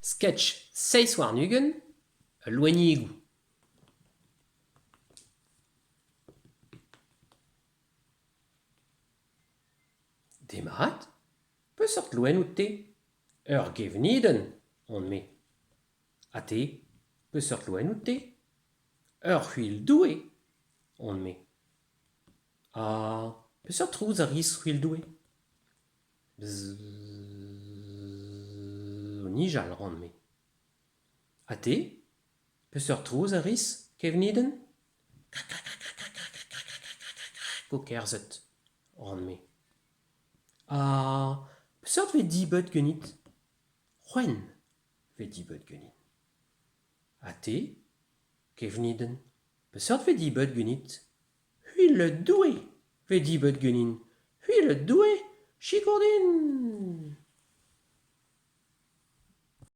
Sketch 27, Al loenigoù. Demat, peseurt loen out-te ? Ur gevnidenn on-me. Ha te, peseurt loen out-te ? Ur c'hwil-Doue on-me. Ha peseurt trouz a ris, c'hwil-Doue ? O nijal 'ran-me. Ha te, peseurt trouz a ris, kevnidenn ? O kerzhet 'ran-me. Ha peseurt 'vez dibret ganit ? C'hwen 'vez dibret ganin. Ha te, kevnidenn, peseurt 'vez dibret ganit ? C'hwil Doue 'vez dibret ganin. C'hwil Doue, sikour din !